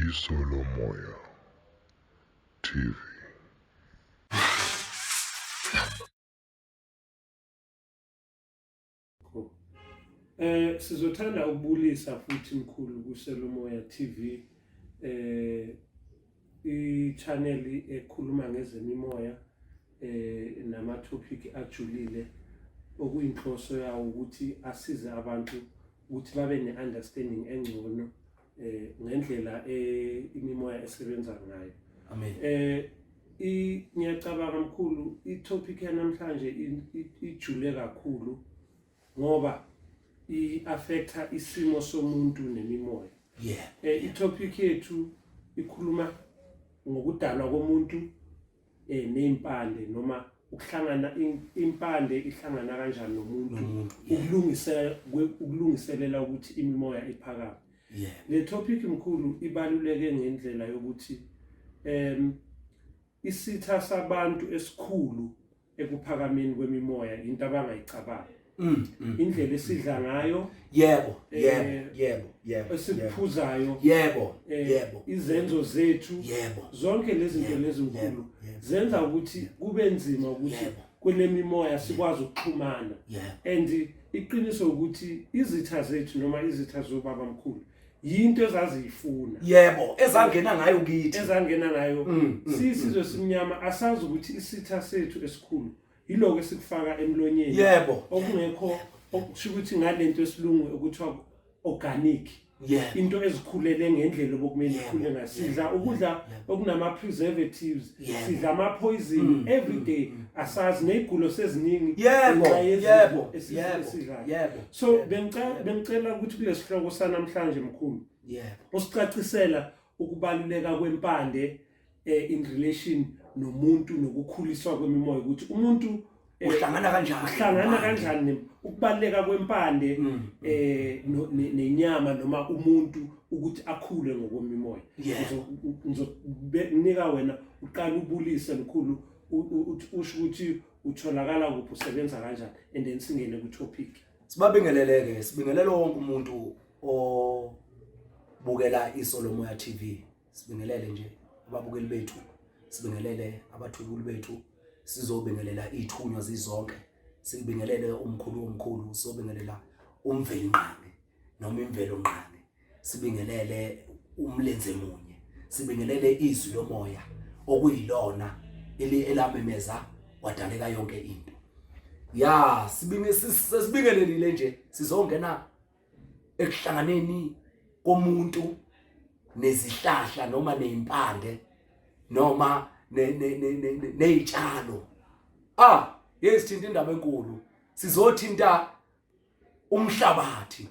Isolomoya TV. Sizothanda ukubulisa futhi mkhulu kuSelomoya TV, i-channel ekhuluma ngezemimoya nama topic ajulile, okuyinhloso yawo ukuthi asize abantu ukuthi babe ne-understanding engcono ngendlela imimoya esebenza ngayo. Amen. Ngiyacabanga mkhulu, i-topic yanamhlanje ijule kakhulu ngoba i-affecta isimo somuntu nemimoya. I-topic yethu ikhuluma ngokudalwa komuntu nezimpande, noma ukuhlangana, impande ihlangana kanjani nomuntu, Nomuntu. Ukulungiselela ukuthi imimoya iphakame. Le topic mkhulu ibaluleke ngendlela yokuthi isitha sabantu esikhulu ekuphakameni kwemimoya into abangayicabangi. Indlela esidla ngayo, Yebo, yebo, yebo. esikuphuzayo, yebo yebo izenzo zethu, zonke lezi zinto lezi mkhulu zenza ukuthi kube nzima ukuthi kunemimoya sikwazi ukuxhumana. And iqiniso ukuthi izitha zethu noma izitha zobaba mkhulu yinto ezaziyifuna. Yebo, ezangena ngayo kithi. Ezangena ngayo. Siyisizwe simnyama, asazi ukuthi isitha sethu esikhulu yiloko esikufaka emlonyeni, okungekho, okusho ukuthi ngalento esilungu okuthiwa organic, into ezikhulele ngendlela obokumele ikhule ngayo. Sidla ukudla okunama preservatives, sidla ama poison every day, asazi nezigulo seziningi ngenxa yezidlo esidlayo. So bengicela ukuthi kulesihloko sanamhlanje mkhulu usicacisela ukubaluleka kwempande in relation nomuntu nokukhuliswa kwemimoya, ukuthi umuntu Uhlangana kanjani? Uhlangana Impande. kanjani ukubaluleka kwempande nenyama noma umuntu ukuthi akhule ngokwemimoya. Ngizokunika wena uqala ubulise mkhulu, usho ukuthi utholakala kuphi, usebenza kanjani, and then singene ku topic. Sibabingeleleke, sibingelele wonke umuntu obukela iSolomoya TV. Sibingelele nje ababukeli bethu, sibingelele abathwebuli bethu, sizobingelela ithunywa zizonke, sibingelele umkhulu omkhulu, sizobingelela uMvelinqangi noma imvelo nqangi, sibingelele umlenze munye, sibingelele izwi lomoya okuyilona elamemeza wadaleka yonke into. Ya, sibinge sesibingelelile nje, sizongena ekuhlanganeni komuntu nezihlahla noma nezimpande noma nezitshalo. Yesithinta indaba enkulu, sizothinta umhlabathi,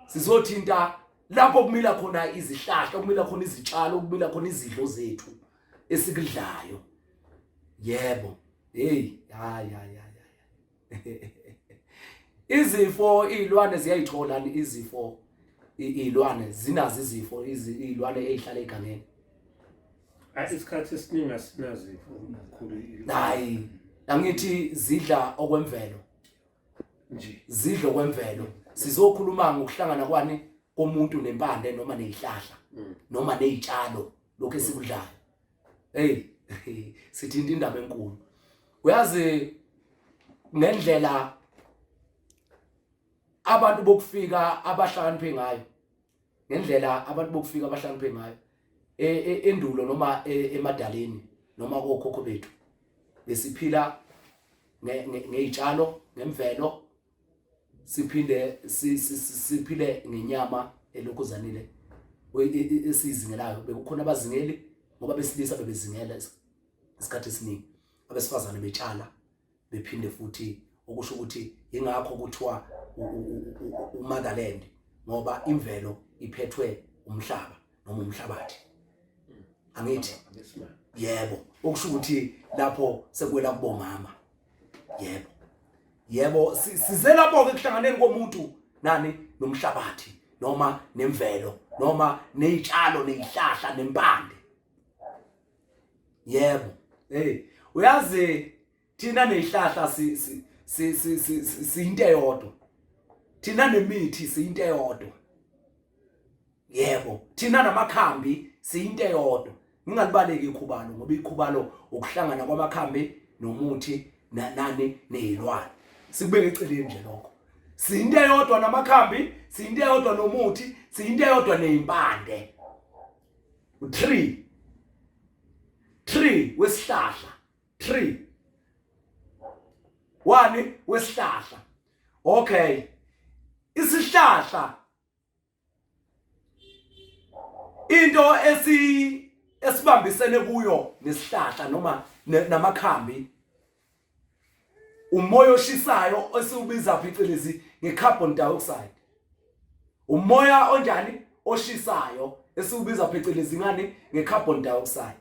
sizothinta lapho kumila khona izihlahla, kumila khona izitshalo, kumila khona izidlo zethu esikudlayo. Yebo, hey, hayi, hayi, hayi. Izifo izilwane ziyayithola izifo, izilwane zinazo izifo, izilwane ezihlala egangeni. Hayi, isikhathi esiningi asinazifo mkhulu. Hayi, angithi zidla okwemvelo nje. Zidla okwemvelo. Sizokhuluma ngokuhlangana kwani komuntu nempande noma nezihlahla noma nezitshalo, lokho esikudlayo. Hey, sithinta indaba enkulu. Uyazi ngendlela abantu bokufika abahlakaniphe ngayo, ngendlela abantu bokufika abahlakaniphe ngayo endulo noma emadaleni noma kokhokho bethu, besiphila ngezitshalo, ngemvelo, siphinde siphile ngenyama elokhuzanile esiyizingelayo. Bekukhona abazingeli, ngoba besilisa bebezingela isikhathi esiningi, abesifazane betshala bephinde futhi, okusho ukuthi ingakho kuthiwa umotherland, ngoba imvelo iphethwe umhlaba noma umhlabathi, angithi? Abesimame. Yebo, okusho ukuthi lapho sekuwela kubomama. Yebo, size lapho ke kuhlanganeni komuntu nani nomhlabathi noma nemvelo noma nezitshalo nezihlahla nempande. Yebo, hey, uyazi thina nezihlahla si si si si siyinto eyodwa, thina nemithi siyinto eyodwa. Yebo, thina namakhambi siyinto eyodwa. Ngingalibaleki ikhubalo ngoba ikhubalo ukuhlangana kwamakhambi nomuthi nani nezilwane. Sikubeke eceleni nje lokho. Siyinto eyodwa namakhambi, siyinto eyodwa nomuthi, siyinto eyodwa nezimpande. U3 3 wesihlahla 3 1 wesihlahla. Okay. Isihlahla into esi esibambisene kuyo nesihlahla noma namakhambi umoya oshisayo esiwubiza phecelezi nge-carbon dioxide umoya onjani oshisayo esiwubiza phecelezi ngani nge-carbon dioxide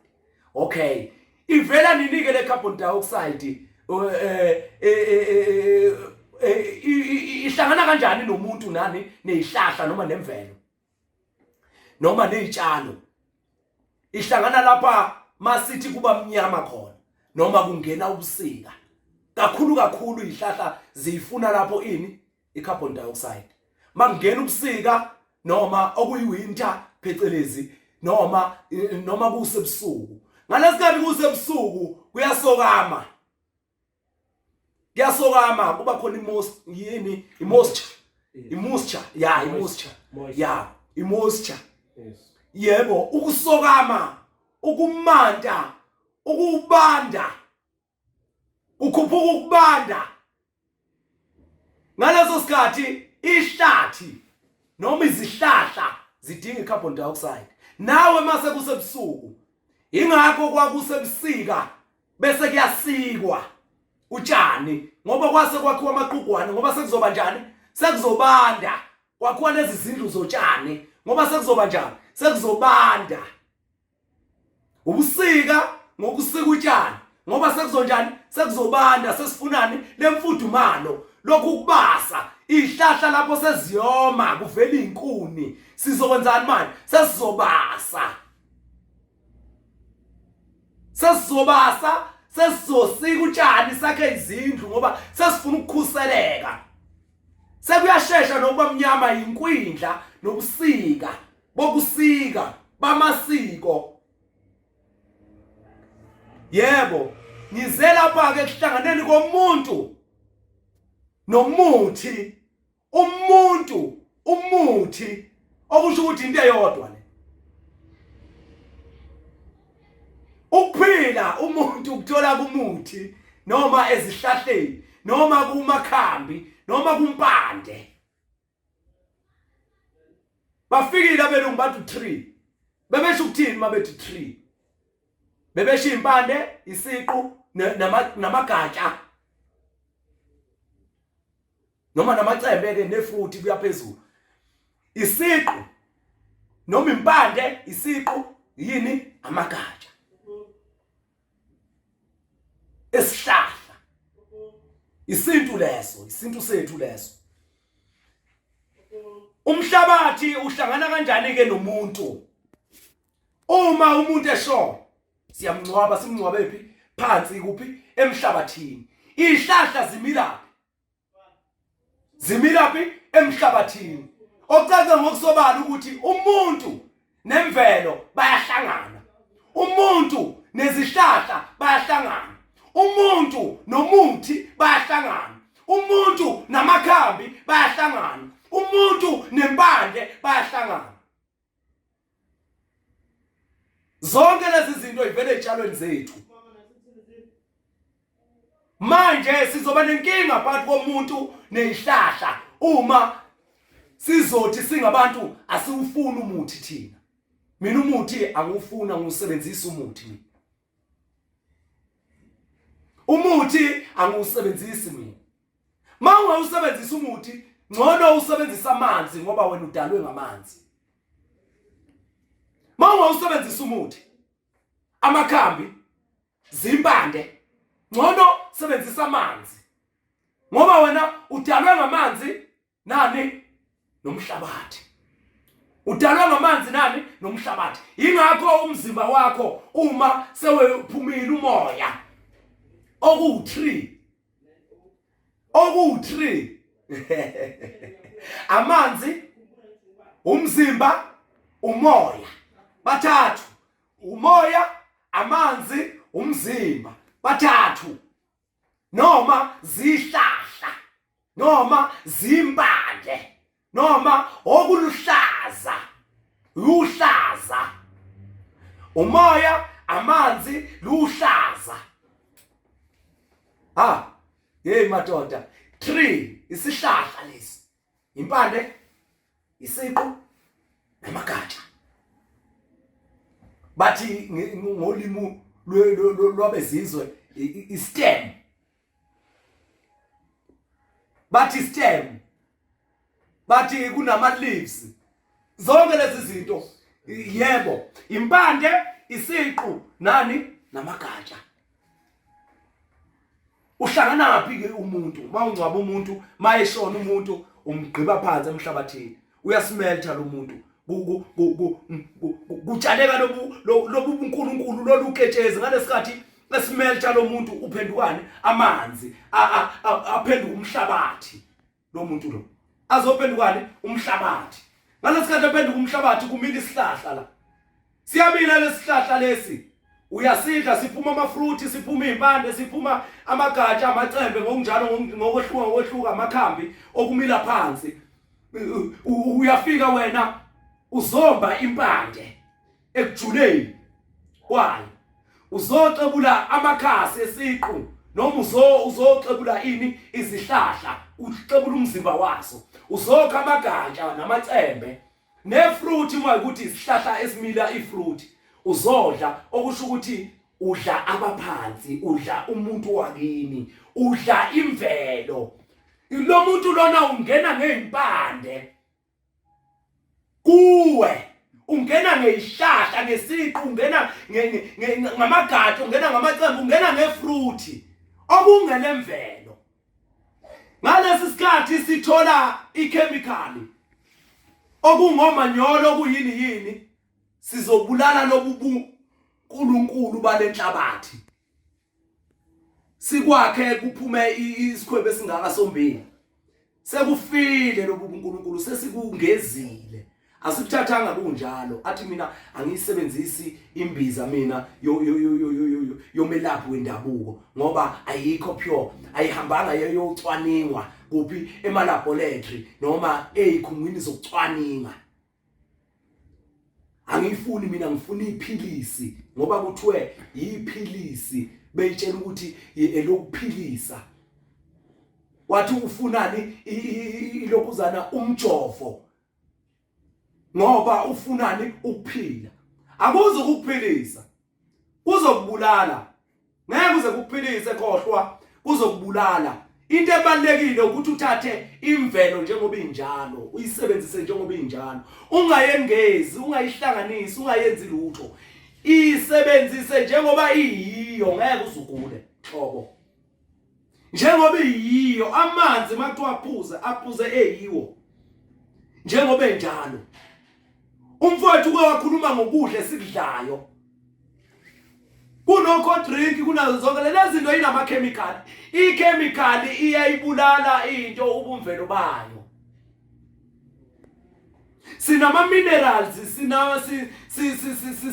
okay ivela nini ke le carbon dioxide eh, eh, eh, ihlangana kanjani nomuntu nani nezihlahla noma nemvelo noma nezitshalo ihlangana lapha masithi kuba mnyama khona noma kungena ubusika kakhulu kakhulu izihlahla ziyifuna lapho ini i-carbon dioxide makungena ubusika noma okuyi-winter phecelezi noma noma kusebusuku ngalesikhathi kusebusuku kuyasokama kuyasokama kuba khona i-most yini i-moisture i-moisture ya i-moisture ya i-moisture yebo ukusokama ukumanta ukubanda kukhuphuka ukubanda ngaleso sikhathi ihlathi noma izihlahla zidinga i-carbon dioxide nawe mase kusebusuku ingakho kwakusebusika bese kuyasikwa utshani ngoba kwase kwakhiwa amaqhugwane ngoba sekuzoba njani sekuzobanda kwakhiwa lezi zindlu zotshani ngoba sekuzoba njani sekuzobanda ubusika ngokusika utshani ngoba sekuzonjani sekuzobanda sesifunani lemfudumalo lokhu kubasa ihlahla lapho seziyoma kuvela izinkuni sizokwenzani manje sesizobasa sesizobasa sesizosika utshani sakhe izindlu ngoba sesifuna ukukhuseleka sekuyashesha nokuba mnyama inkwindla nobusika bokusika bamasiko yebo ngize lapha ke kuhlanganeni komuntu nomuthi umuntu umuthi okusho ukuthi into eyodwa le ukuphila umuntu ukuthola kumuthi noma ezihlahleni noma kumakhambi noma kumpande bafikile abelungu bathi tree bebesho ukuthini uma bethi tree bebesho impande isiqu namagatsha noma namacembe ke nefruit kuya phezulu isiqu noma impande isiqu yini amagatsha esihlahla isintu leso isintu sethu leso umhlabathi uhlangana kanjani ke nomuntu uma umuntu eshona siyamngcwaba simngcwabe phi phansi kuphi emhlabathini izihlahla zimilaphi Zimilaphi emhlabathini. Okucace ngokusobala ukuthi umuntu nemvelo bayahlangana. Umuntu nezihlahla bayahlangana. Umuntu nomuthi bayahlangana. Umuntu namakhambi bayahlangana. Umuntu nempande bayahlangana. Zonke lezi zinto ivele ezitshalweni zethu. Manje sizoba nenkinga phakathi komuntu nezihlahla uma sizothi singabantu asiwufuni umuthi thina. Mina umuthi angiwufuna ngiwusebenzisa umuthi mina. Umuthi angiwusebenzisi mina. Uma ungawusebenzisa umuthi ngcono usebenzisa amanzi ngoba wena udalwe ngamanzi. Uma ungawusebenzisa umuthi amakhambi zimpande ngcono sebenzisa amanzi ngoba wena udalwe ngamanzi nani nomhlabathi udalwa ngamanzi nani nomhlabathi ingakho umzimba wakho uma sewephumile umoya oku-3 oku-3 amanzi umzimba Umoya. Bathathu. Umoya, amanzi, umzimba. Bathathu. Noma zihlahla, noma zimpande, noma okuluhlaza, luhlaza. Umoya, amanzi, luhlaza. Ha, hey madoda, tree isihlahla lesi. Impande, isiqu namagatsha. Bathi ngolimi lwabezizwe i-stem. Bathi stem. Bathi kunama leaves. Zonke lezi zinto yebo, impande, isiqu nani namagatsha. Uhlanganaphi ke umuntu mawungcwaba umuntu mayeshona umuntu umgqiba phansi emhlabathini uyasmelta lo muntu kutshaleka lobu lobu buNkulunkulu loluketshezi ngalesikhathi esimelta lo muntu uphendukane amanzi aphenduka umhlabathi lo muntu lo azophendukane umhlabathi ngalesikhathi aphenduka umhlabathi kumila isihlahla la siyamila lesihlahla lesi uyasidla siphuma amafruthi siphuma izimpande siphuma amagatsha amacembe ngokunjalo ngokwehluka ngokwehluka amakhambi okumila phansi uyafika wena uzomba impande ekujuleni kwayo uzoxebula amakhasi esiqu noma uzoxebula ini izihlahla uxebula umzimba waso uzokha amagatsha namacembe nefruit uma ukuthi isihlahla esimila ifruit uzodla okusho ukuthi udla abaphansi udla umuntu wakini udla imvelo lo muntu lona ungena ngezimpande kuwe ungena ngezihlahla ngesiqu ungena ngamagatsha ungena ngamacembe ungena ngefruit okungelemvelo ngalesi sikhathi sithola ichemical okungomanyolo okuyini yini sizobulala lobu buNkulunkulu balenhlabathi sikwakhe kuphume isikhwebe esingaka sombili sekufile lobu buNkulunkulu sesikungezile asikuthathanga kunjalo athi mina angiyisebenzisi imbiza mina yomelaphi wendabuko ngoba ayikho pure ayihambanga yeyocwaningwa kuphi emalaboratory noma ezikhungwini zokucwaninga angiyifuni mina ngifuna iphilisi ngoba kuthiwe yiphilisi beyitshela ukuthi elokuphilisa wathi ufunani ilokuzana umjovo ngoba ufunani ukuphila akuze ukukuphilisa kuzokubulala ngeke uze kukuphilise khohlwa kuzokubulala into ebalekile ukuthi uthathe imvelo njengoba injalo uyisebenzise njengoba injalo ungayengezi ungayihlanganisi ungayenzi lutho isebenzise njengoba iyiyo ngeke uzugule hlobo njengoba iyiyo amanzi makuthiwa aphuze aphuze eyiwo njengoba enjalo umfowethu uke wakhuluma ngokudla esikudlayo kunokho drink kunazo zonke lezi zinto inama chemical ichemical iyayibulala into ubumvelo bayo sinama minerals sina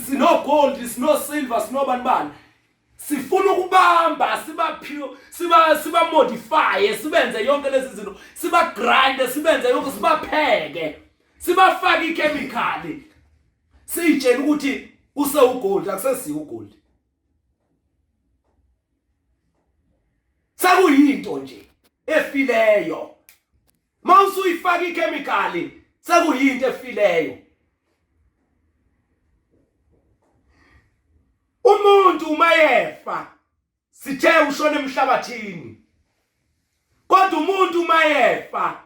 sino gold sino silver sino bani bani sifuna ukubamba sibaphiwe siba siba modify sibenze yonke lezi zinto siba grind sibenze yonke sibapheke sibafake ichemical siyitshela ukuthi usewugold akusesiwo ugold sekuyinto nje efileyo mawusuyifaka ichemical sekuyinto efileyo Umuntu uma yefa sithe ushona emhlabathini. Kodwa umuntu uma yefa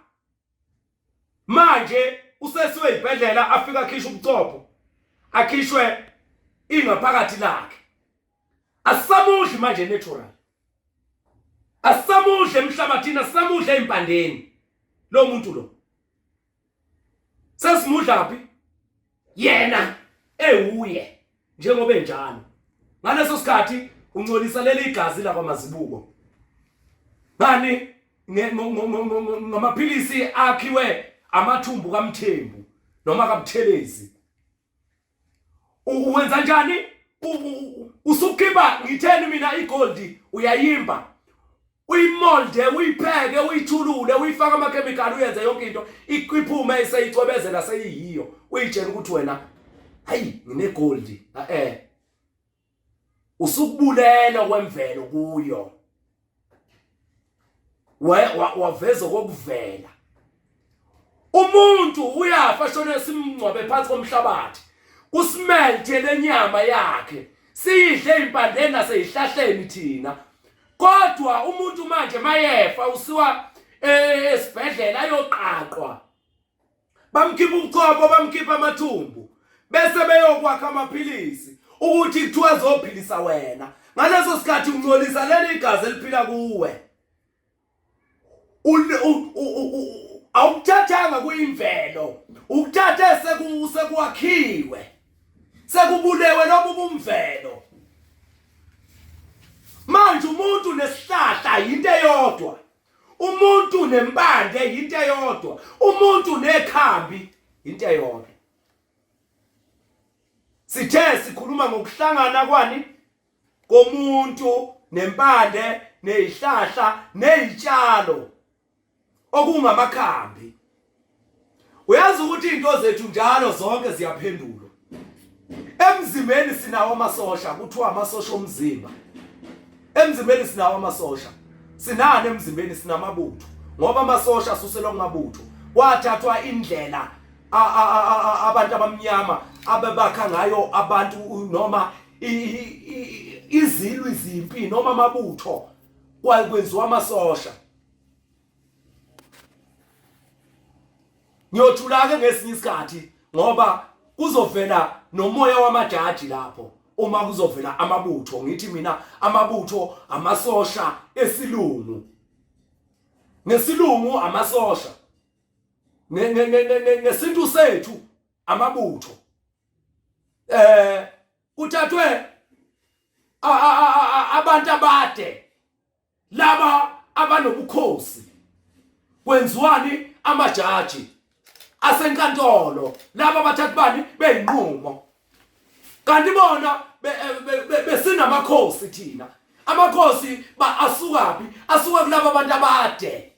manje usesiwe ibhedlela afika akhishwe ubuchopho akhishwe ingaphakathi lakhe. Asisamudli manje natural. Asisamudle emhlabathini asisamudle ezimpandeni. Lo muntu lo. Sesimudlaphi? Yena ewuye njengoba enjalo. Ngaleso sikhathi uncolisa leli igazi lakwamazibuko. Ngani ngamaphilisi akhiwe amathumbu kaMthembu noma kaButhelezi. Uwenza njani? Usukhipha ngitheni mina igold uyayimba. Uyimolde, uyipheke, uyithulule, uyifake amakhemikhali, uyenze yonke into, iphume iseyicwebezela seyiyiyo. Uyitshela ukuthi wena hayi nginegold. Eh. Usukubulele kwemvelo kuyo. Waveza kokuvela. Umuntu uyafa shone simngcwabe phansi komhlabathi. Kusimelte lenyama yakhe. Siyidle impandeni naseyihlahleni thina. Kodwa umuntu manje mayefa usiwa eh, esibhedlela ayoqaqwa. Bamkhipha ubuchopho, bamkhipha amathumbu. Bese beyokwakha amaphilisi ukuthi kuthiwa azophilisa wena. Ngaleso sikhathi ungcolisa leli igazi eliphila kuwe. Awukuthathanga kuyimvelo, ukuthathe sekuwakhiwe, sekubulewe lobu bumvelo. Manje umuntu nesihlahla yinto eyodwa, umuntu nempande yinto eyodwa, umuntu nekhambi yinto eyodwa. Sithe sikhuluma ngokuhlangana kwani komuntu nempande nezihlahla nezitshalo okungamakhambi. Uyazi ukuthi izinto zethu njalo zonke ziyaphendulwa. Emzimbeni sinawo amasosha, kuthiwa amasosha omzimba. Emzimbeni sinawo amasosha. Sinani emzimbeni? Sinamabutho. Ngoba amasosha asuselwa kumabutho. Kwathathwa indlela abantu abamnyama abebakha ngayo abantu noma izilwi zimpi noma amabutho, kwenziwa amasosha. Ngiyothula ke ngesinye isikhathi ngoba kuzovela nomoya wamajaji lapho uma kuzovela amabutho. Ngithi mina amabutho amasosha esilungu, ngesilungu amasosha, ngesintu sethu amabutho. Kuthathwe abantu abade laba abanobukhosi, kwenziwani amajaji asenkantolo laba bathatha bani beyinqumo, kanti bona besinamakhosi thina. Amakhosi asukaphi? Asuka kulaba bantu abade.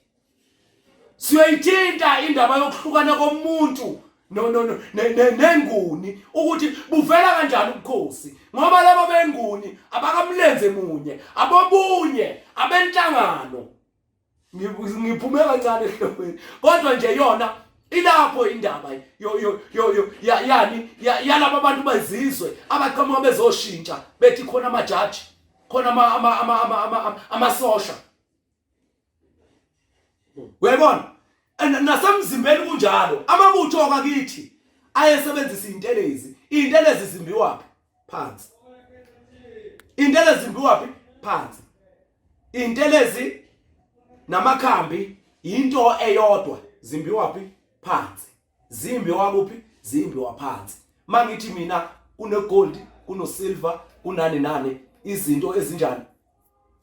Siyoyithinta indaba yokuhlukana komuntu no no no nenguni ukuthi buvela kanjani ubukhosi, ngoba laba benguni abakamlenze munye, abobunye abenhlangano. Ngiphume kancane ehlokweni, kodwa nje yona ilapho indaba yo yo yo yani yalaba bantu bezizwe abaqhamuka bezoshintsha bethi khona amajaji, khona amasosha. Uyayibona? Nasemzimbeni kunjalo. Amabutho akakithi ayesebenzisa intelezi. Intelezi zimbiwaphi? Phansi. Intelezi zimbiwaphi? Phansi. Intelezi namakhambi into eyodwa, zimbiwaphi? Phansi. Zimbiwa kuphi? Zimbiwa phansi. Mangithi mina kune gold, kuno silver, kunani nani, izinto ezinjani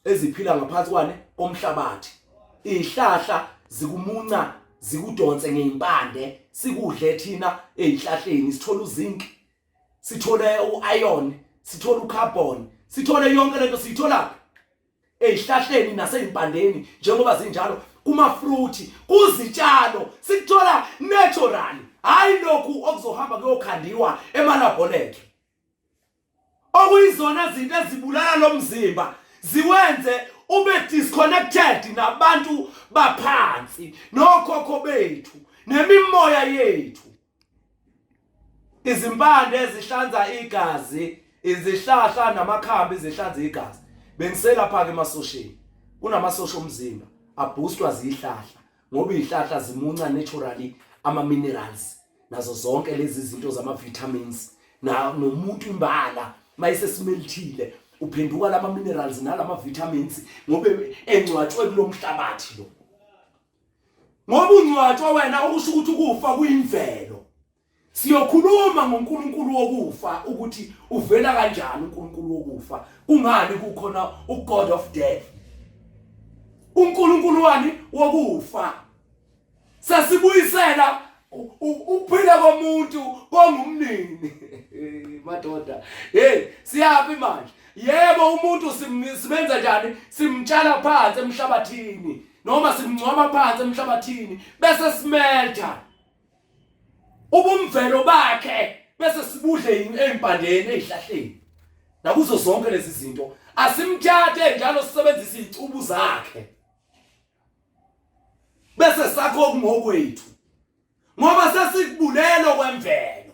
eziphila ngaphansi kwani komhlabathi. Izihlahla zikumunca zikudonse ngeimpande, sikudle thina ezihlahleni, sithola uzinc, sithole uiron, sithole ucarbon, sithole yonke lento. Siyithola ezihlahleni nasezimpandeni njengoba zinjalo, kuma fruit, kuzitshalo, sikuthola natural, hayi lokhu okuzohamba kuyokhandiwa emalaboratory, okuyizona zinto ezibulala lo mzimba, ziwenze ube disconnected nabantu baphansi nokhokho bethu nemimoya yethu. Izimpande ezihlanza igazi, izihlahla namakhambi zihlanza igazi. Bengiselapha ke emasosheni, kunamasosha omzimba aboostwa zihlahla, ngoba izihlahla zimunca naturally ama minerals nazo zonke lezi zinto zama vitamins, na nomuntu imbala mayisesimelithile uphenduka lama minerals nalama vitamins, ngoba engcwatshwe kulomhlabathi lo. Ngoba ungcwatshwa wena, okusho ukuthi ukufa kuyimvelo. Siyokhuluma ngoNkulunkulu wokufa, ukuthi uvela kanjani uNkulunkulu wokufa, kungani kukhona uGod of Death, uNkulunkulu wani wokufa. Sasibuyisela ukuphila komuntu kongumnini. madoda. Hey, siyaphi manje? Yebo, umuntu simenza njani? Simtshala phansi emhlabathini noma simngcwaba phansi emhlabathini bese simelta ubumvelo bakhe bese sibudle ezimpandeni ezihlahleni nakuzo zonke lezi zinto asimthathe njalo sisebenzise izicubu zakhe bese sakho okungokwethu ngoba sesikubulelo kwemvelo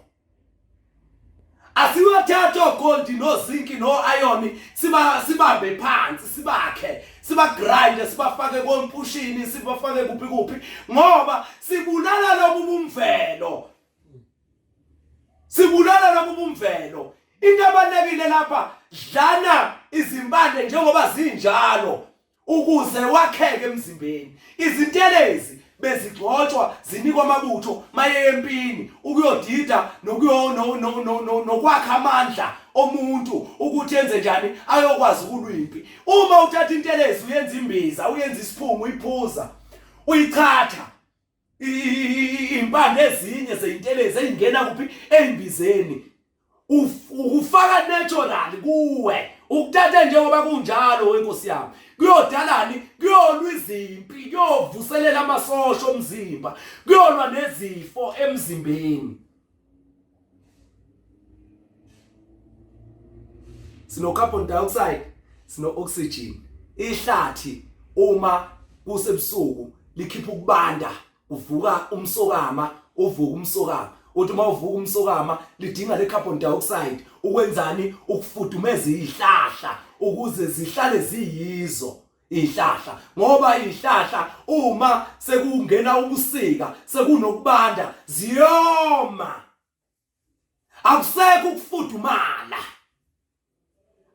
asiwathathe ogold nozinki no-iron siba sibambe phansi sibakhe sibagrind sibafake kompushini sibafake kuphi kuphi ngoba sibulala lobu bumvelo sibulala lobu bumvelo into ebalekile lapha dlana izimpande njengoba zinjalo ukuze wakheke emzimbeni. Izintelezi bezigxotshwa zinikwa amabutho maye empini ukuyodida nokuyo nokwakha amandla omuntu ukuthi enze njani ayokwazi ukulwa impi. Uma uthatha intelezi uyenza imbiza, uyenza isiphungu, uyiphuza, uyichatha impande ezinye zeyintelezi eyingena kuphi eyimbizeni ukufaka natural kuwe ukuthatha njengoba kunjalo wenkosi yami kuyodalani kuyolwa izimpi kuyovuselela amasosha omzimba kuyolwa nezifo emzimbeni sino carbon dioxide sino oxygen ihlathi uma kusebusuku likhipha ukubanda uvuka umsokama uvuka umsokama uthi uma uvuka umsokama lidinga le carbon dioxide ukwenzani ukufudumeza izihlahla ukuze zihlale ziyizo izihlahla ngoba izihlahla uma sekungena ubusika sekunokubanda ziyoma akusekho ukufudumala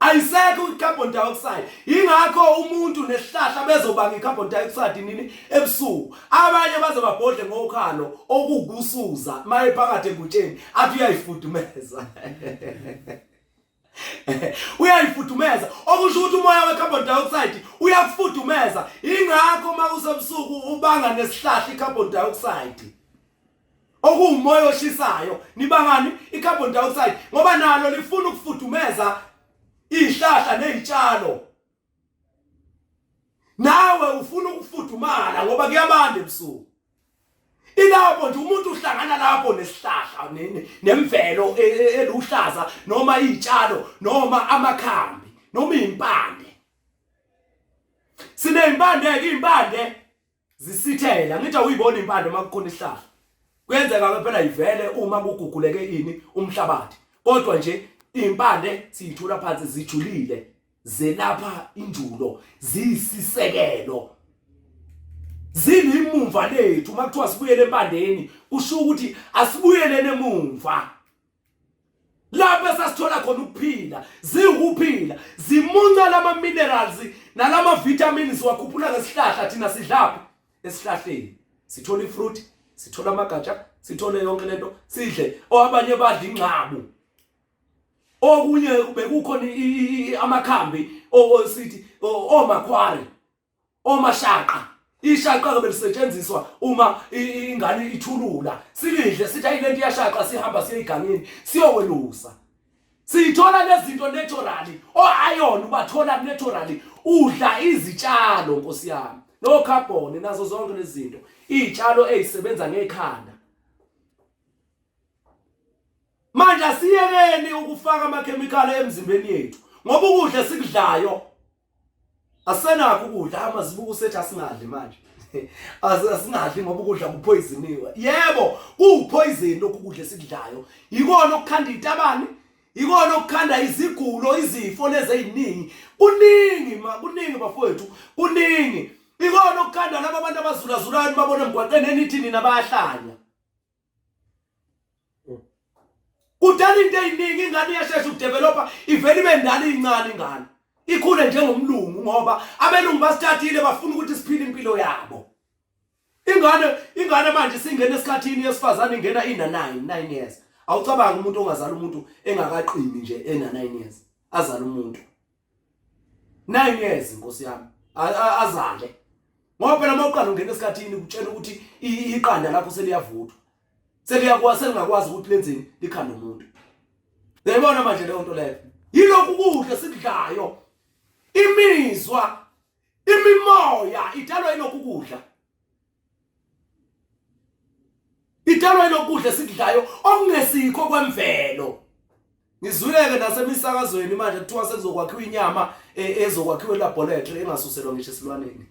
ayisekho i-carbon dioxide ingakho umuntu nesihlahla bezobanga i-carbon dioxide nini ebusuku abanye baze babhodle ngokhalo okukusuza maye phakathi engutsheni athi uyayifudumeza uyayifudumeza okusho ukuthi umoya we-carbon dioxide uyakufudumeza ingakho uma kusebusuku ubanga nesihlahla i-carbon dioxide okuwumoya oshisayo nibangani i-carbon dioxide ngoba nalo lifuna ukufudumeza izihlahla nezitshalo nawe ufuna ukufudumala ngoba kuyabanda ebusuku ilapho nje umuntu uhlangana lapho nesihlahla nemvelo e, e, eluhlaza noma izitshalo noma amakhambi noma impande sinezimpande ke impande zisithela ngithi awuyibona impande uma kukhona isihlahla kuyenzeka ke phela ivele uma kuguguleke ini umhlabathi kodwa nje impande siyithola phansi zijulile zelapha injulo ziyisisekelo zilimumva lethu uma kuthiwa sibuyele empandeni kusho ukuthi asibuyelene emumva lapho esasithola khona ukuphila ziwukuphila zimunca lama minerals nalama vitamins wakhuphula ngesihlahla thina sidlaphi esihlahleni sithola ifruit sithola amagatsha sithole yonke lento sidle abanye badla ingxabu okunye bekukhona amakhambi osithi omakhwari omashaqa ishaqa ke belisetshenziswa uma ingane ithulula silidle sithi ayi lento iyashaqa sihamba siye igangeni siyowelusa siyithola lezinto naturally o-iron ubathola naturally udla izitshalo nkosi yami no carbon nazo zonke lezi zinto izitshalo ezisebenza ngekhanda manje asiyekeni ukufaka amakhemikhali emzimbeni yethu ngoba ukudla esikudlayo Asenakho ukudla amazibuko sethi asingadli manje. Asingadli ngoba ukudla kupoisoniwe. Yebo, kuwupoison lokhu kudla esikudlayo. Yikona okukhanda itabani, ikona okukhanda izigulo, izifo lezi eziningi. Kuningi ma, kuningi bafowethu, kuningi. Ikona okukhanda laba abantu abazulazulayo nibabona emgwaqeni enithi nina bayahlanya. Kudala into eziningi ingane iyashesha ukudevelopa ivele ibe ndala incane ingane. Ikhule njengomlungu ngoba abelungu basithathile bafuna ukuthi siphile impilo yabo. Ingane ingane manje singena esikhathini yesifazane ingena ina 9 9 years. Awucabangi umuntu ongazala umuntu engakaqini nje ena 9 years. Azala umuntu. 9 years nkosi yami azale. Ngoba phela uma uqala ungena esikhathini kutshela ukuthi iqanda lakho seliyavuthwa. Seliyakwazi selingakwazi ukuthi lenzeni likhanda umuntu. Uyayibona manje leyo nto leyo. Yilokhu kudla sikudlayo. Imizwa, imimoya idalwa yilokhu kudla. Idalwa yilokhu kudla esikudlayo okungesikho kwemvelo. Ngizwile-ke nasemisakazweni manje kuthiwa sekuzokwakhiwa inyama e, ezokwakhiwa elaboratory engasuselwa ngisho esilwaneni.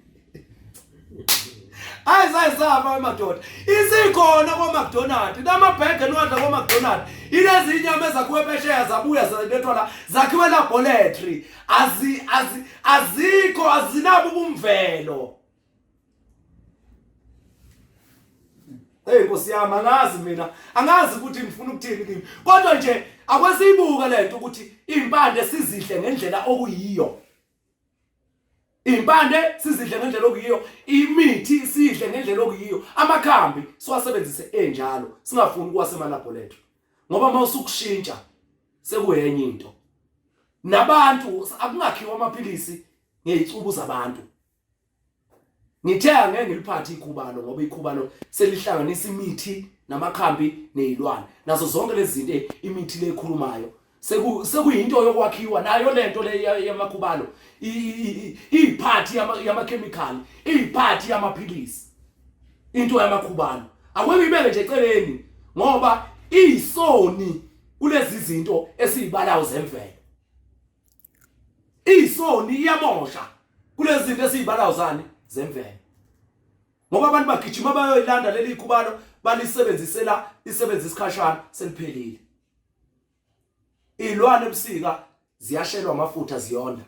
Ayi sayisafa madoda. Isikhona kwa McDonald, namabhege niwadla kwa McDonald. Ilezi inyama ezakhiwe phesheya zabuya zalethwa la, zakhiwe laboratory. Azi azi azikho azinabo ubumvelo. Hey Nkosi yami angazi mina angazi ukuthi ngifuna ukuthini kimi kodwa nje akwesiyibuke lento ukuthi impande sizidle ngendlela okuyiyo impande sizidle ngendlela okuyiyo imithi sidle ngendlela okuyiyo amakhambi siwasebenzise enjalo singafuni kuwasemalaboratory ngoba uma usukushintsha sekuyenye into nabantu akungakhiwa amaphilisi ngezicubu zabantu Ngithe angeke ngiliphathe ikhubalo ngoba ikhubalo selihlanganisa imithi namakhambi nezilwane nazo zonke lezi zinto imithi lekhulumayo seku sekuyinto yokwakhiwa nayo lento le yamakhubalo iyiphathi yama chemical iyiphathi yamaphilisi into yamakhubalo akwebibeke nje eceleni ngoba iyisoni kulezi zinto esizibalayo zemvelo Isoni iyamosha kulezi zinto esizibalayo zani zemvelo. Ngoba abantu bagijima bayoyilanda leli khubalo balisebenzisela isebenza isikhashana seliphelile. Izilwane ebusika ziyashelwa amafutha ziyonda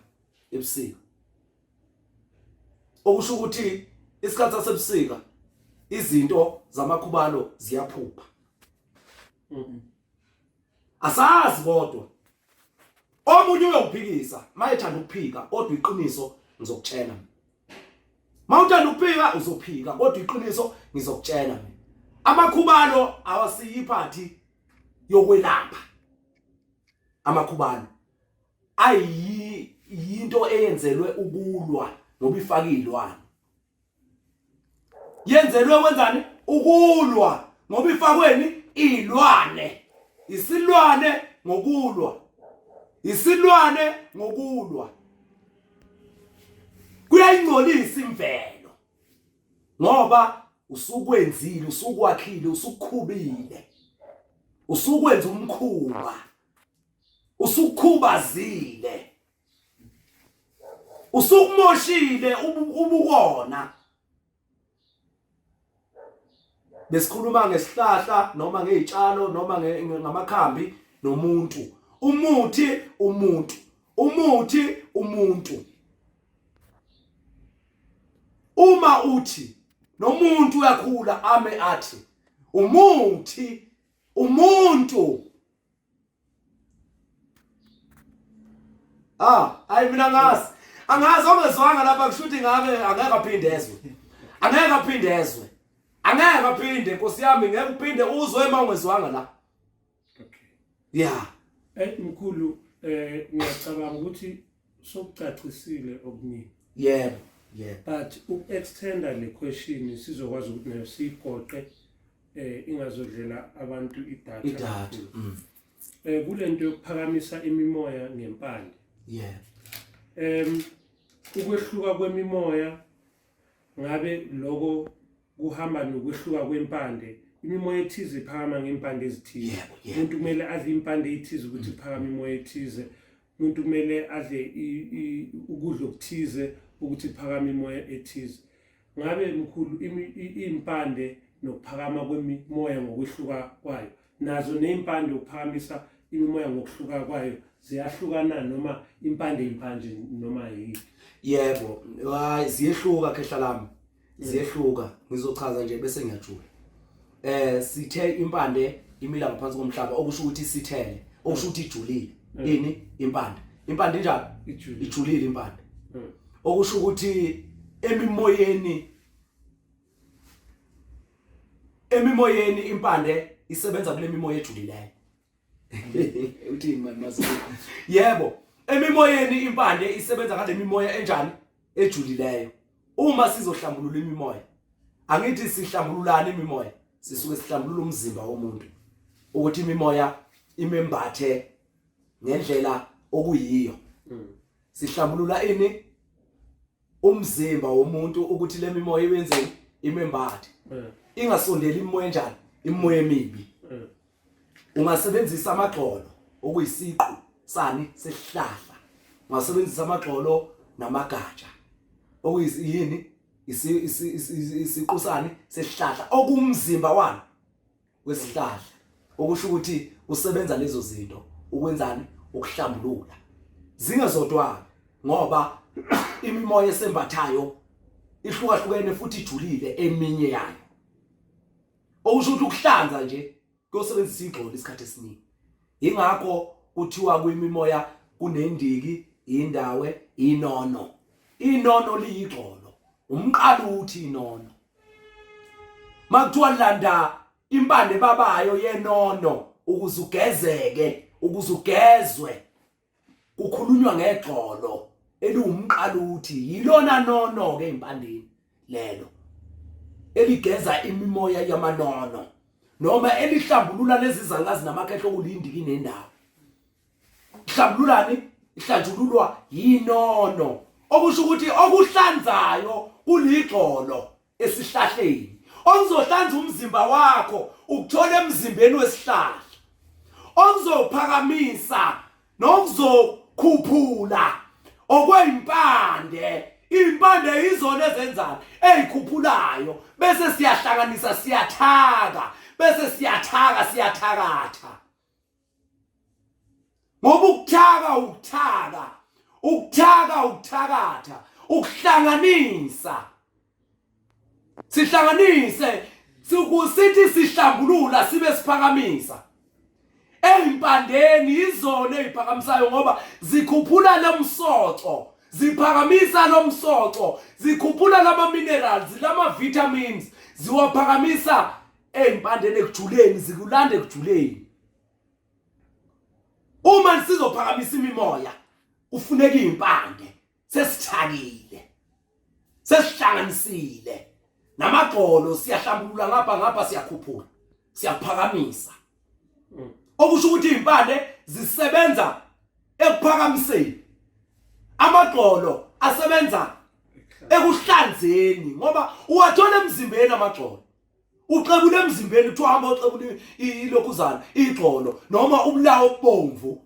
ebusika. Okusho ukuthi isikhathi sasebusika izinto zamakhubalo ziyaphupha. Asazi kodwa. Omunye uyokuphikisa mayethanda ukuphika kodwa iqiniso ngizokutshela mina. Mawuthanda ukuphika uzophika kodwa iqiniso ngizokutshela mina. Amakhubalo awasiyiphathi yokwelapha. Amakhubalo ayiyinto eyenzelwe ukulwa ngoba ifaka izilwane. Yenzelwe kwenzani? Ukulwa ngoba ifakweni ilwane. Isilwane ngokulwa. Isilwane ngokulwa. Kuyayingcolisa imvelo. Ngoba usukwenzile, usukwakhile, usukhubile. Usukwenza umkhuba. Usukhubazile. Usukumoshile ubukona. Besikhuluma ngesihlahla noma ngezitshalo noma ngamakhambi nomuntu. Umuthi umuntu. Umuthi umuntu. Uma uthi nomuntu uyakhula ame athi umuthi umuntu Ah, ayi mina ngazi. Angazi ongezwanga lapha kushuthi ngabe angeke aphinde ezwe. Angeke aphinde ezwe. Angeke aphinde Nkosi yami ngeke uphinde uzwe uma ungezwanga la. Okay. Yeah. Eh mkhulu eh ngiyacabanga ukuthi sokucacisile okuningi. Yebo, yebo. But uku-extenda le question sizokwazi ukuthi nayo siyigoqe eh ingazodlela abantu idatha idatha mm. eh kulento yokuphakamisa imimoya ngempande yeah ukwehluka kwemimoya ngabe lokho kuhamba nokwehluka kwempande imimoya ethize iphakama ngempande ezithize umuntu kumele adle impande ethize ukuthi mm. iphakame imoya ethize umuntu kumele adle ukudla okuthize ukuthi iphakame imoya ethize Ngabe mkhulu impande nokuphakama kwemimoya ngokwehluka kwayo nazo nezimpande ukuphakamisa imimoya ngokuhluka kwayo ziyahlukana noma impande impande noma yini? Yebo, hayi ziyehluka khehla lami. Ziyehluka. Ngizochaza nje bese ngiyajula. Eh sithe impande imila ngaphansi komhlaba okusho ukuthi isithele, okusho ukuthi ijulile. Ini impande. Impande injani? Ijulile impande. Okusho ukuthi emimoyeni emimoyeni impande isebenza kule mimoya ejulileyo. Uthini manje mase? Yebo, emimoyeni impande isebenza ngale mimoya enjani? Ejulileyo. Uma sizohlambulula imimoya, angithi sihlambululana imimoya, sisuke sihlambulula umzimba womuntu ukuthi imimoya imembathe. Ngendlela okuyiyo. Sihlambulula ini? Umzimba womuntu ukuthi le mimoya iwenzeni? Imembathe. Ingasondeli imimoya enjani? Imimoya emibi. Ungasebenzisa amagxolo okuyisiqu sani sesihlahla. Ungasebenzisa amagxolo namagatsha. Okuyini? Isiqu sani sesihlahla okumzimba wani wesihlahla. Okusho ukuthi usebenza lezo zinto ukwenzani? Ukuhlambulula. Zingezodwa ngoba imimoya esembathayo ihlukahlukene futhi ijulile eminye yayo. Okusho ukuthi ukuhlanza nje kuyosebenzisa igxolo isikhathi esiningi. Ingakho kuthiwa kwimimoya kunendiki, indawe, inono. Inono liyigxolo, umqaluthi inono. Makuthiwa landa impande babayo yenono ukuze ugezeke, ukuze ugezwe. Kukhulunywa ngegxolo eliwumqaluthi, yilona nono ke impandeni lelo eligeza imimoya yamanono noma elihlambulula lezi zangazi namakhehlo okulindiki nendawo. Hlambululani? Ihlanjululwa yinono, okusho ukuthi okuhlanzayo kuligxolo esihlahleni. Okuzohlanza umzimba wakho ukuthola emzimbeni wesihlahla. Okuzophakamisa nokuzokhuphula okweyimpande, impande izona ezenzani eyikhuphulayo, bese siyahlanganisa siyathaka, bese siyathaka siyathakatha. Ngoba ukuthaka ukuthaka, ukuthaka ukuthakatha, ukuhlanganisa. Sihlanganise sithi sihlambulula sibe siphakamisa. Ezimpandeni izona eziphakamisayo ngoba zikhuphula lomsoco, ziphakamisa lomsoco, zikhuphula lama minerals, lama vitamins, ziwaphakamisa ezimpandeni ekujuleni, zikulanda ekujuleni. Uma sizophakamisa imimoya kufuneka izimpande sesithakile, sesihlanganisile namagxolo, siyahlambulula ngapha ngapha, siyakhuphula, siyaphakamisa. Okusho ukuthi izimpande zisebenza ekuphakamiseni, amagxolo asebenza ekuhlanzeni, ngoba uwathola emzimbeni amagxolo. Uxebula emzimbeni, kuthiwa hamba uxebula ilokhuzana igxolo noma ubulawo obubomvu.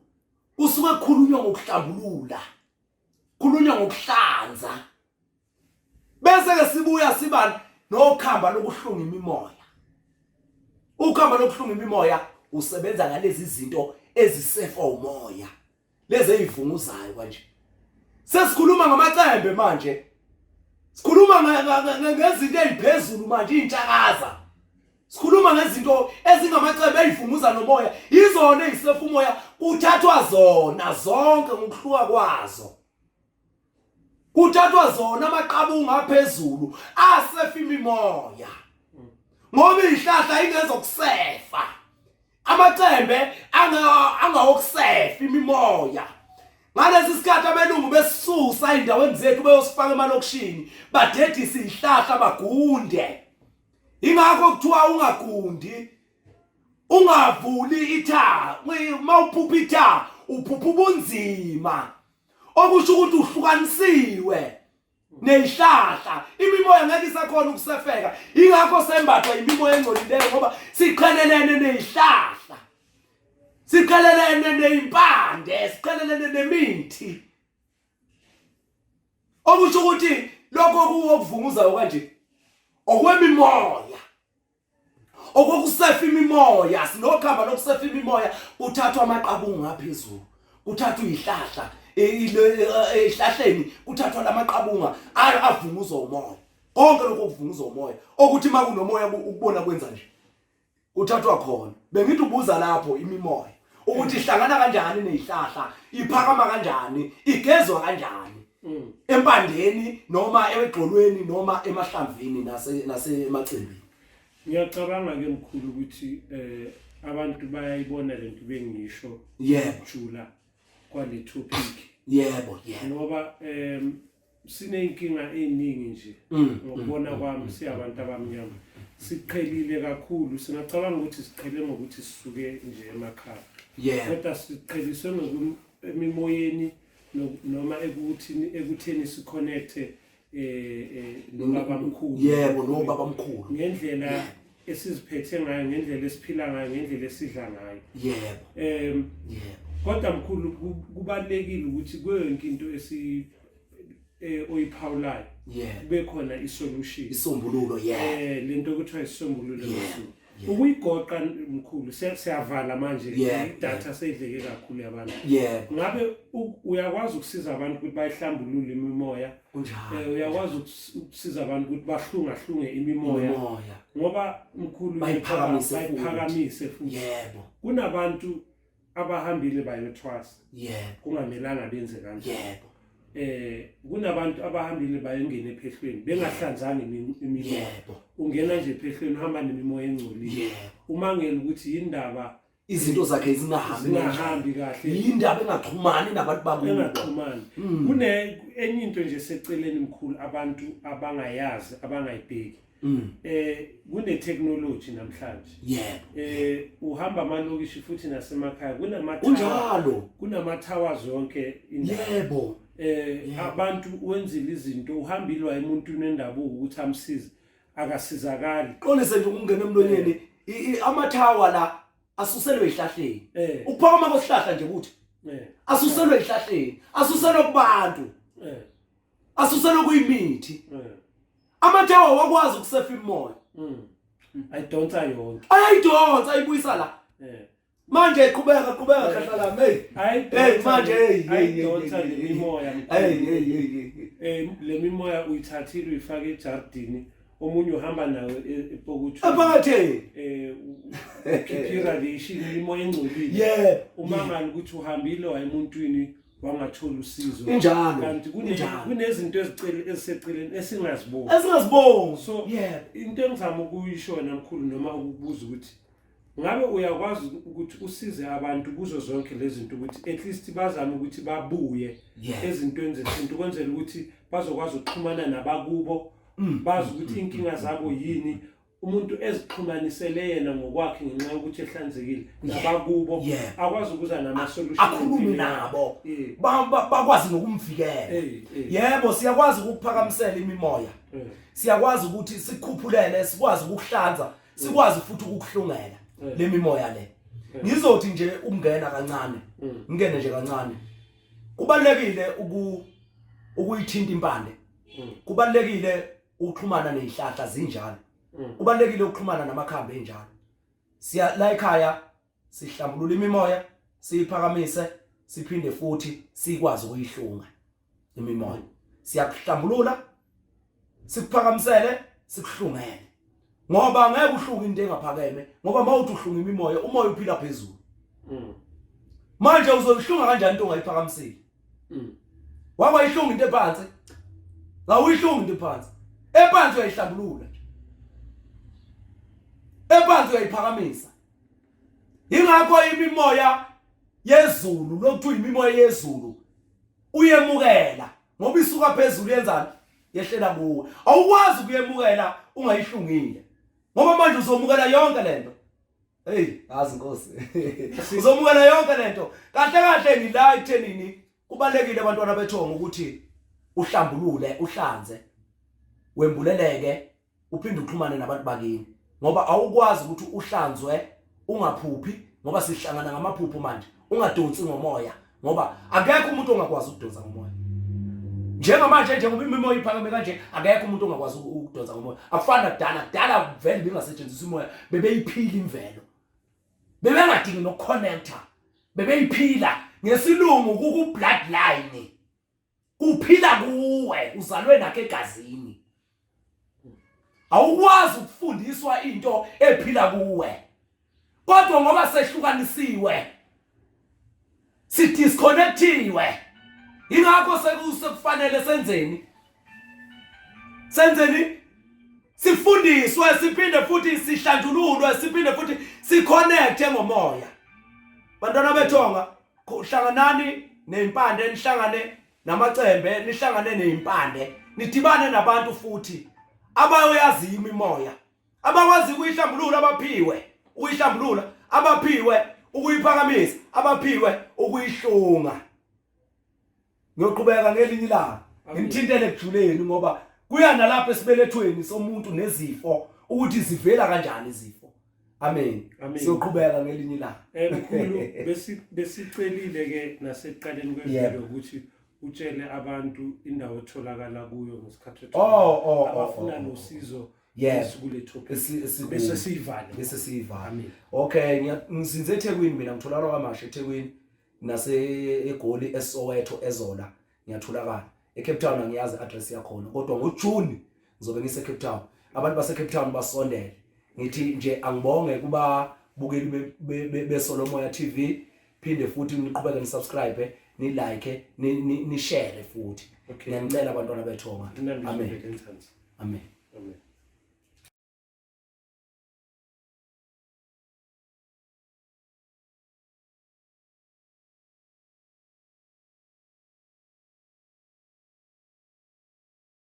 Kusuke kukhulunywa ngokuhlambulula, khulunywa ngokuhlanza. Bese ke sibuya siba nokhamba lokuhlunga imimoya. Ukhamba lokuhlunga imimoya usebenza ngalezi zinto ezisefa umoya, lezi ezivunguzayo kanje. Sesikhuluma ngamacembe manje, sikhuluma ngezinto eziphezulu manje, iy'ntshakaza. Sikhuluma ngezinto ezingamacembe ezivunguza nomoya, izona ezisefa umoya, kuthathwa zona zonke ngokuhluka kwazo. Kuthathwa zona amaqabunga aphezulu asefa imimoya, ngoba izihlahla ingezokusefa, amacembe angawokusefa imimoya. Ngalesi sikhathi abelungu besisusa ey'ndaweni zethu beyosifaka emalokishini, badedise iy'hlahla bagunde. Ingakho kuthiwa ungagundi, ungavuli itha. Uma uphupha itha uphupha ubunzima, okusho ukuthi uhlukanisiwe nezihlahla, imimoya ngeke isakhona ukusefeka. Ingakho sembathwa imimoya engcolileyo, ngoba siqhelelene nezihlahla, siqhelelene nezimpande, siqhelelene nemithi. Okusho ukuthi lokho okuvunguzayo kanje okwemimoya, okokusefa imimoya. Sinokhamba lokusefa imimoya, kuthathwa amaqabunga ngaphezulu, kuthathwa izihlahla ezihlahleni, kuthathwa lamaqabunga avunguzwa umoya. Konke lokho kuvunguzwa umoya, okuthi uma kunomoya ukubona kwenza nje, kuthathwa khona. Bengithi ubuza lapho imimoya ukuthi ihlangana kanjani nezihlahla, iphakama kanjani, igezwa kanjani empandeni noma egxolweni noma emahlamvini nasemacembini. Ngiyacabanga ke mkhulu ukuthi abantu bayayibona lento bengisho jula kwale topic. Yebo, yebo. Ngoba sineyinkinga eziningi nje ngokubona kwami siyabantu abamnyama. Siqhelile kakhulu, singacabanga ukuthi siqhele ngokuthi sisuke nje emakhaya. Kodwa siqheliswe emimoyeni noma ekuthini ekutheni siconnecte nobabamkhulu. Yebo, nobabamkhulu. Ngendlela esiziphethe ngayo, ngendlela esiphila ngayo, ngendlela esidla ngayo. Yebo. Yebo. Kodwa mkhulu, kubalekile ukuthi kuyo yonke into esi oyiphawulayo kube khona isolution, isombululo. Lento kuthiwa isombululo mkhulu. Ukuyigoqa mkhulu, siyavala manje, idatha seyidleke kakhulu yabantu. Ngabe uyakwazi ukusiza abantu ukuthi bayihlambulule imimoya? Kunjalo. Uyakwazi ukusiza abantu ukuthi bahlungahlunge imimoya? Ngoba mkhulu, bayiphakamise futhi. Bayiphakamise futhi. Kunabantu abahambile bayothwasa, kungamelanga benze kanjalo. Kunabantu abahambile bayongena ephehlweni bengahlanzanga imimoya. Ungena nje ephehlweni, uhamba nemimoya engcolile. Umangela ukuthi yindaba izinto zakhe zingahambi, zingahambi kahle, yindaba engaxhumani nabantu bakubo, engaxhumani. Kune enye into nje seceleni mkhulu, abantu abangayazi, abangayibheki. Kune technology namhlanje. Uhamba amalokishi futhi nasemakhaya kunama Kunama towers yonke indawo. Abantu wenzile izinto, uhambile wayemuntu wendabuko ukuthi amsize, akasizakali. Qolise nje ukungena emlonyeni, amathawa la asuselwe ezihlahleni. Ukuphakama kwesihlahla nje kuthi asuselwe ezihlahleni, asuselwe kubantu, asuselwe kuyimithi. Amathawa wakwazi ukusefa imoya. Ayidonsa yonke. Ayayidonsa, ayibuyisa la. Manje qhubeka, qhubeka khahla lami, hey. Hey manje, hey hey. Ayidonsa le mimoya. Hey hey hey. Le mimoya uyithathile, uyifaka ejardini, omunye uhamba nawe epokothweni. Ephakatheni. Ukhipha irradiation, imimoya engcolile. Umangala ukuthi uhambile wayemuntwini, wangathola usizo. Injalo. Kanti Injalo. kunezinto ezicele eziseceleni esingaziboni. Esingaziboni. So into engizama ukuyisho namkhulu noma ukubuza ukuthi ngabe uyakwazi ukuthi usize abantu kuzo zonke lezi zinto, ukuthi at least bazame ukuthi babuye ezintweni zesintu, kwenzela ukuthi bazokwazi ukuxhumana nabakubo, bazi ukuthi inkinga zabo yini, umuntu ezixhumanisele yena ngokwakhe ngenxa yokuthi ehlanzekile nabakubo, akwazi ukuza nama-solution akhulume empilweni. Nabo bakwazi nokumvikela. Yebo, siyakwazi ukukuphakamisela imimoya, siyakwazi ukuthi sikukhuphulele, sikwazi ukukuhlanza, sikwazi futhi ukukuhlungela le mimoya le. Ngizothi nje ukungena kancane, ngingene nje kancane. Kubalekile ukuyithinta impande, kubalekile ukuxhumana nezihlahla zinjalo, kubalekile ukuxhumana namakhambi enjalo. Siya la ekhaya sihlambulula imimoya, siyiphakamise, siphinde futhi sikwazi ukuyihlunga imimoya. Siyakuhlambulula, sikuphakamisele, sikuhlungele, ngoba ngeke uhlunge into engaphakeme, ngoba mawuthi uhlunga imimoya, umoya uphila phezulu. Manje uzoyihlunga kanjani into ongayiphakamisile? Wakwayihlunga into ephansi? Awuyihlunga into ephansi. Ephansi uyayihlambulula nje, ephansi uyayiphakamisa. Ingakho imimoya yezulu, lokuthiwa imimoya yezulu, uyemukela ngoba isuka phezulu, yenzani? Yehlela kuwe. Awukwazi ukuyemukela ungayihlungile, ngoba manje uzomukela yonke lento. Hey, yazi Nkosi, uzomukela yonke lento. Kahle kahle ngila ekuthenini kubalekile, abantwana bethongo, ukuthi uhlambulule, uhlanze, wembuleleke, uphinde uxhumane nabantu bakini, ngoba awukwazi ukuthi uhlanzwe ungaphuphi, ngoba sihlangana ngamaphupho. Manje ungadonsi ngomoya, ngoba akekho umuntu ongakwazi ukudonsa ngomoya njengamanje. Njengoba imimoya iphakeme kanje, akekho umuntu ongakwazi ukudonsa ngomoya. Akufani nakudala. Kudala vele bengasetshenziswa imoya, bebeyiphila imvelo, bebengadingi nokuconnecta, bebeyiphila. Ngesilungu kuku bloodline, kuphila kuwe, uzalwe nakho egazini. Awukwazi ukufundiswa into ephila kuwe. Kodwa ngoba sehlukanisiwe, sidisconnectiwe, ingakho sekufanele senzeni? Senzeni? Sifundiswe, siphinde futhi sihlanjululwe, siphinde futhi siconnecte ngomoya. Bantwana bethonga, hlanganani neimpande, nihlangane namacembe, nihlangane neimpande, nidibane nabantu futhi abayoyaziyo imimoya. Abakwazi ukuyihlambulula abaphiwe, ukuyihlambulula abaphiwe, ukuyiphakamisa abaphiwe, ukuyihlunga. Ngiyoqhubeka ngelinye ilanga ngimthintele ekujuleni ngoba kuya nalapha esibelethweni somuntu nezifo ukuthi zivela kanjani izifo. Amen. Siyoqhubeka ngelinye ilanga. Eh mkhulu besicelile ke nasekuqaleni kwevideo ukuthi utshele abantu indawo etholakala kuyo ngesikhathi oh, oh, oh, abafuna nosizo yebo kule topic bese siyivale bese siyivale. Okay, ngizinze eThekwini mina ngitholakala kwaMashu eThekwini nase eGoli eSoweto eZola ngiyatholakala. eCape Town angiyazi address yakhona kodwa ngoJune ngizobe ngise Cape Town. Abantu base Cape Town basondele. Ngithi nje angibonge kuba bukeli beSolomoya TV phinde futhi niqhubeke ni subscribe ni like ni share futhi. Ngiyanicela abantwana bethonga. Amen. Amen. Amen.